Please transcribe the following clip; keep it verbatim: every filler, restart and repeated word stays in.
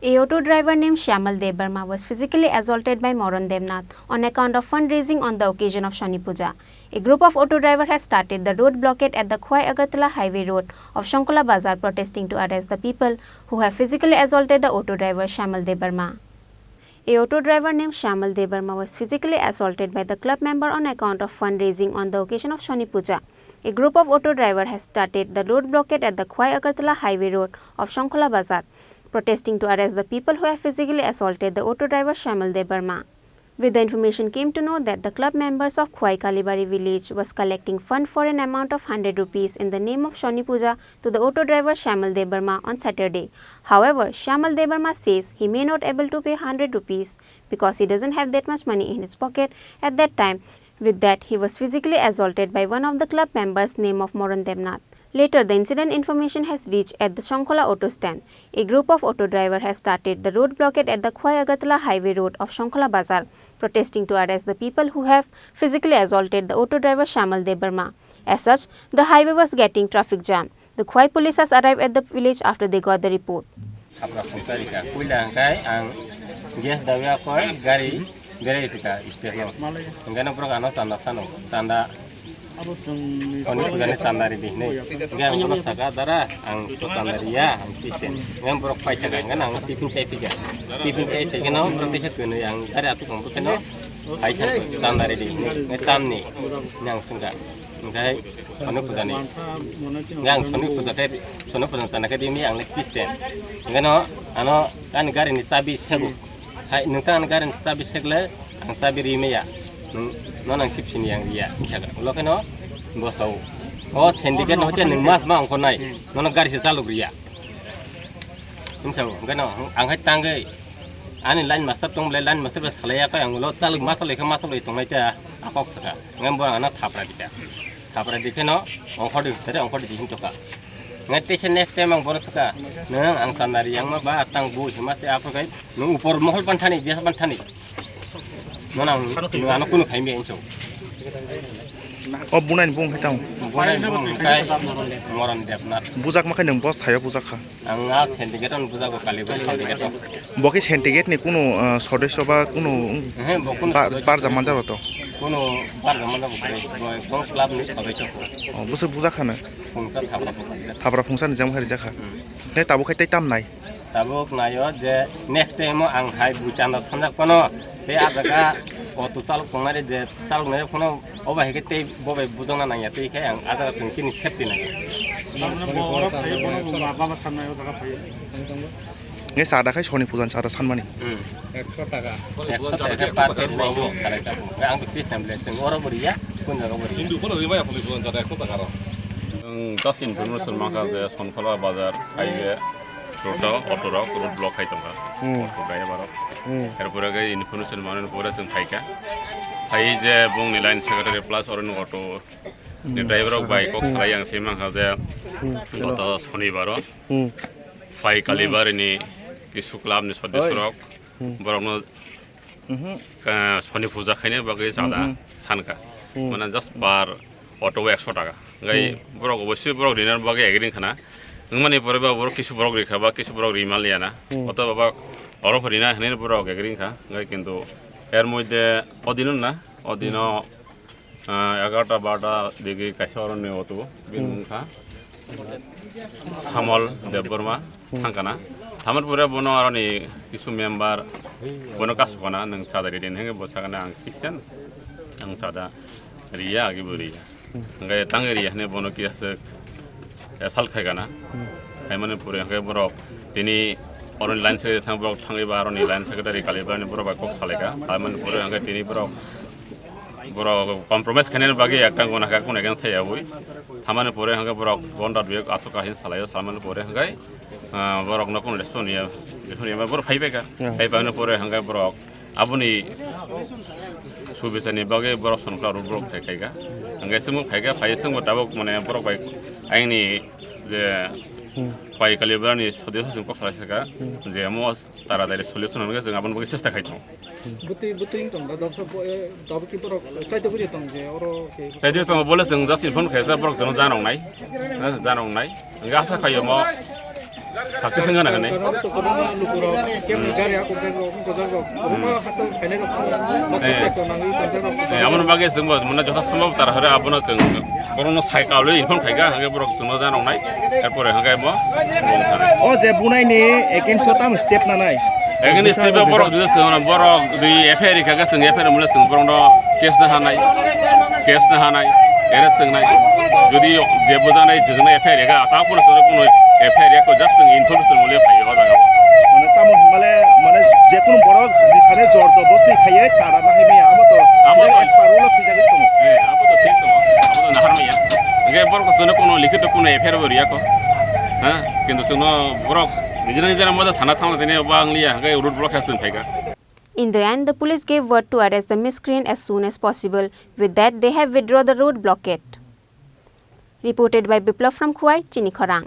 A auto driver named Shyamal Debbarma was physically assaulted by Moran Debnath on account of fundraising on the occasion of Shoni Puja. A group of auto driver has started the road blockade at the Khwai Agartala Highway Road of Shongkhola Bazar protesting to arrest the people who have physically assaulted the auto driver Shyamal Debbarma. A auto driver named Shyamal Debbarma was physically assaulted by the club member on account of fundraising on the occasion of Shoni Puja. A group of auto driver has started the road blockade at the Khwai Agartala Highway Road of Shongkhola Bazar, protesting to arrest the people who have physically assaulted the auto driver Shyamal Debbarma. With the information came to know that the club members of Khwai Kalibari village was collecting fund for an amount of hundred rupees in the name of Shoni Puja to the auto driver Shyamal Debbarma on Saturday. However, Shyamal Debbarma says he may not able to pay hundred rupees because he doesn't have that much money in his pocket at that time. With that, he was physically assaulted by one of the club members name of Moran Debnath. Later, the incident information has reached at the Shongkhola auto stand. A group of auto driver has started the road blockade at the Khwai Agartala Highway Road of Shongkhola Bazar, protesting to arrest the people who have physically assaulted the auto driver Shyamal Debbarma. As such, the highway was getting traffic jam. The Khwai police has arrived at the village after they got the report. Khapra khungsa rika. Puila hwnkhe ang gas dawi akoi gari berai rika state no. Hwnkhe no borok ano chanda sano. Chanda. Oni pujani chanda ridi hinwi. Hwnkhe ang bono saka, "Dara, ang to chanda riya, ang Christian." Hwnkhe borok pai thaka, hwnkhe ang tiffin chai phika. Tiffin chai phika no borok teisa kwnwi ang gari atuk ang bwkheno hai sa chanda ridi hinwi. Hwnkhe tamni hinwi ang swngkha. Hwnkhe Soni puja ni. Hwnkhe ang Soni puja khe, Soni puja chana khe rini ang le Christian. Hwnkhe no ano ani gari ni chabi sego. Hai nwng ta ani gari ni chabi segle ang chabi ri maya. Nwng no nang sip sini ang riya. Ulo khe no bosao. O syndicate no hote nwng mas ma ongkho nai. Nono gari se chalok riya. Hwnkhe no ang hai tangwi ani line master tong bole line master bai salai ya khe ang ulo chalok ma chalai khe ma chalai tongnai ta akok saka. Hwnkhe bo ano thapra dikha. Thapra dikhe no ongkhordi sere ongkhordi dihin toka. Ngai teisa next time ang bono saka. Nang ang sandari yang ma ba tang bu hima se apo kai. Nang upor mohol pan thani, dia pan thani. Nang ang nang ano kunu khai mi enso. O bunai bung khai tang. Bunai bung khai Moran Debnath. Bujak ma khai nang boss thayo bujak kha. Ang a syndicate on bujago kali ba syndicate on. Bo khe syndicate ni kunu, ah, sodesyo ba kunu Ehe, bo kunu bar, sodesyo. Barja manjaro to? Kunu barja manjaro bo khe, bo, bo club ni sodesyo ko. Oh, bwswk bujak khana? Phungsa thapra phungsa. Thapra phungsa ni jang hari jakha. Hmm. Tei tabuk khai tei tam nai? Tabuk naio je next time o ang hai bui chanda sanjak pano. Tei a jaga auto chalok tongnai je chalok nai phano obo hai khe tei bo bai bujokna nangya tei khe ang a jaga chwng chini safety nangya. Nge sada khai Soni pujan sada sanmani. Hmm. Ekso taka. Ekso taka khe per kg nai khe khalai ta. Ang to Christian ble chwng oro bo riya, kun jaga bo riya. Hindu phano rimaya phano pujan sada ekso taka ro. Ang just information mankha je Sonkhola bazar highway road o auto rok road block khai tongkha. Hmm. Auto driver rok. Hmm. Erpore khe information manwi pore chwng phaikha. Phai je bongni line secretary plus oroni auto ni driver rok bai kok salai ang se mankha je goto Sonibar o Khwai Kalibari ni kisu club ni sodesyo rok borokno, ah, Soni puja khaina bagwi chada sankha. Mane just per auto o ekso taka. Hwnkhe borok obosoi borok rina bagwi agree wngkha na. Wngmani pore ba borok kisu borok rikha ba kisu borok ri manliya na. Oto baba oro rina hinwi borok agree wngkha. Hwnkhe kintu er moddhe o dino na, o dino ah, egarota barota digi kaisa oroni auto bini mung kha Samol Debbarma thangkana. Thaman pore bono aroni kisu member bono kasukana nwng chada ridin henge bo sakana ang kisen ang chada riya agi bo riya. Hingke tangri riya hine bono kisa sal khaikana. Haimani pore hingke borok tini oroni line secretary thang borok thangwi ba aroni line secretary kali ba borok bai kok salaika. Haimani pore hingke tini borok Borok compromise khainani bagwi ekta guna kha, kunu ekta thai yawi. Thamani pore hwnkhe borok bonda duyok aswk kahin salaio, salmani pore hwnkhe, ah, borokno kunu response ya, response ya, borok phai bai kha. Phai paimani pore hwnkhe borok aboni subisani bagwi borok sonkla rw borok thai khai kha. Hwnkhe chwngbo phai kha, phai chwngbo tabuk mane borok bai ayangni je pai kali borokni sodesyo chwng kok salai sakha, je omo taratari solution hwnwi chwng aboni bagwi chesta khai tongo. Bwtwi, bwtwi wng tong da, dopsa bo, eh, tabuk ki borok chaito phuri tong je, oro ke. Chaito tong bole chwng just inform khaisa borok chwng janok nai. Eh, janok nai. Hwnkhe asa khaio mo. Sakti sengana kane. Eh, eh, amon bagwi chwngbo mane jotha sombhob tar hore abono chwng borokno sai kaulwi inform khaika, hwnkhe borok chwngno janoknai, erpore hwnkhe bo. O je bunaini against o tamo step nanai? Against step o borok jodi chwngno, borok jodi F I R rikha khe chwng F I R mole chwng borokno case na hanai, case na hanai, arrest swngnai. Jodi je bujanai, je jona F I R rikha, ta police oro kuno F I R rikha, just chwng information mole phai o jaga. Mane tamo hwnmale, mane jekunu borok rithani jor jobordosti khaiye chara nahai maya, amo to amo sida to as per rules swijagwi tongo. Eh, abo to thik tongo, abo to nahar maya. Hwnkhe borok chwngno kuno likhito kuno F I R bo riya kho. Ha, kintu chwngno borok nijera nijera moja sana thangla tini obo ang liya, hwnkhe road block khe chwng phaikha. In the end, the police gave word to arrest the miscreant as soon as possible. With that, they have withdrawn the road blockade. Reported by Biplab from Khowai, Chini Khorang.